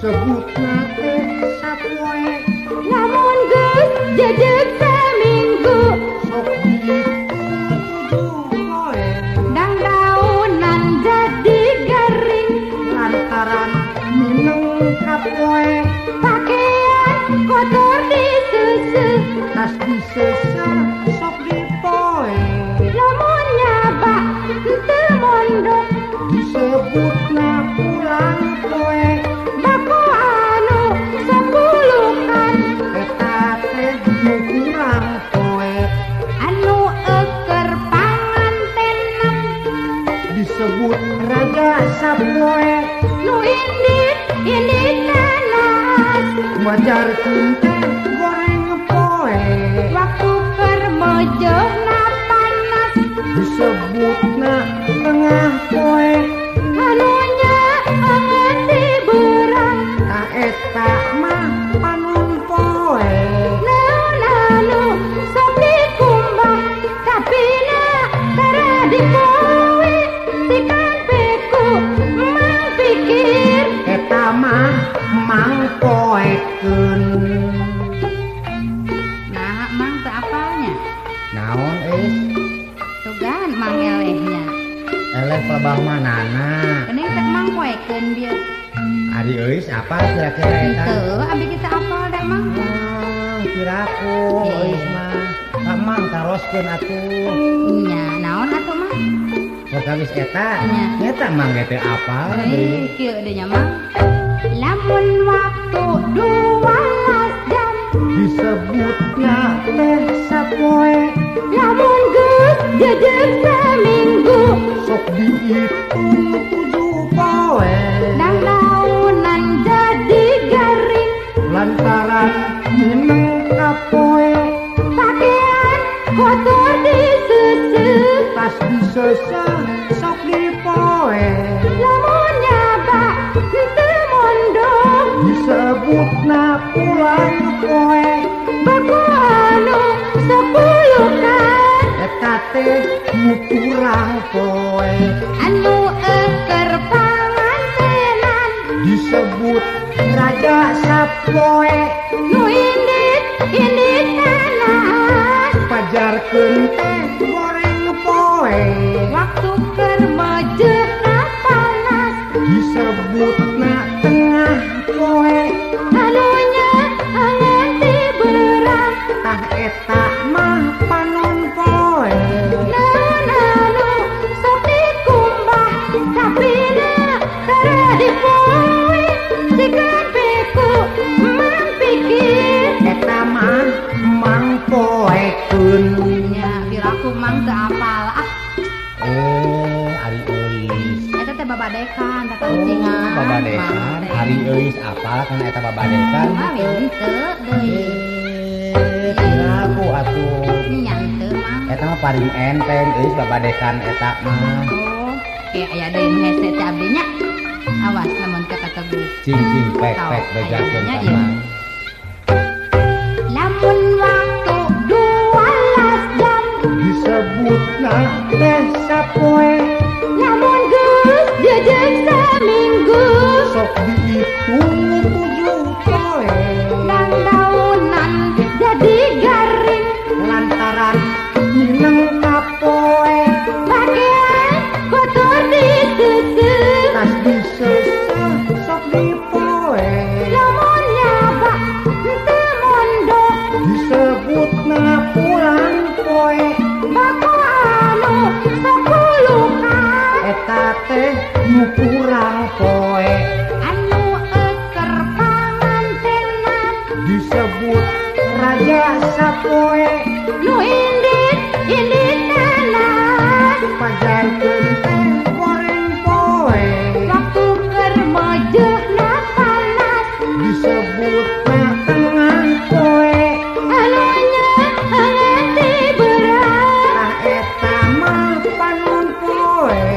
Disebutna teh sapoe. Lamun geus jejeg saminggu sok dihitung 7 poe. Dangdaunan jadi garing lantaran mineng kapoe. Pakaian kotor diseuseuh tas diseuseuh sok dipoe. Lamun nyabak teu mondok disebutna pulang poe. Bako anu sapulukan eta teh nu kurang poe. Anu eukeur pangantenan disebut raja sapoe. Nu indit indit nanas majarkeun teh goreng poe. Waktu keur mejeuhna panas disebutna tengah poe. Anunya angeun di beurang ta eta mah panon poe. Naon anu sok dikumbah tapina tara dipoe. Sikan peku mang pikir eta mah mang poekeun. Nah, mang teu apalnya? Naon euy? Tugan mang elehnya. Eleh pelebah manana. Geuning teh mang poekeun bieu. Ari euy apa kira-kira eta? Henteu, abi kita apal da mang. Kiraku euy mah. Ka mang taroskeun atuh. Nya, naon atuh mang? Perkawis eta, nyata mang ge teu apal deui. Kieu deui nya mang. Lamun waktu 12 jam disebutna teh sapoe. Lamun geus jejeg saminggu sok dihitung 7 poe. Dangdaunan jadi garing lantaran mineng kapoe. Pakaian kotor diseuseuh tas diseuseuh sok dipoe. Lamun nyabak teu mondok disebutna pulang poe. Bako anu sapulukan eta teh nu kurang poe. Anu eukeur pangantenan disebut raja sapoe. Nu indit indit nanas pajarkeun teh goreng poe. Waktu keur mejeuhna panas disebutna tengah poe. Anunya angeun ti beurang tah eta mah panon poe. Naon anu sok dikumbah tapina tara dipoe. Sikan peku mang pikir eta mah mang poekeun. Nya piraku mang teu apal ah. Ari euis eta teh babadekan teh kucingan. Babadekan ari euis apal kana eta babadekan? Ah, henteu deui. Piraku atuh. Nya henteu mang. Eta mah paling enteng euis babadekan eta mah. Oh, ke aya deui nu hese teh abdi nya. Awas lamun teu kategu. Cing cing pek pek bejakeun ka mang. Lamun waktu 12 jam disebutna teh sapoe. Lamun geus jejeg saminggu sok dihitung 7 poe. Dangdaunan jadi garing lantaran mineng kapoe. Pakaian kotor diseuseuh tas diseuseuh sok dipoe. Lamun nyabak teu mondok disebutna pulang poe. Bako anu sapulukan eta teh nu kurang poe. Anu eukeur pangantenan disebut raja sapoe. Nu indit indit nanas pajarkeun teh goreng poe. Waktu keur mejeuhna panas disebutna tengah poe. Anunya angeun ti beurang tah eta mah panon poe.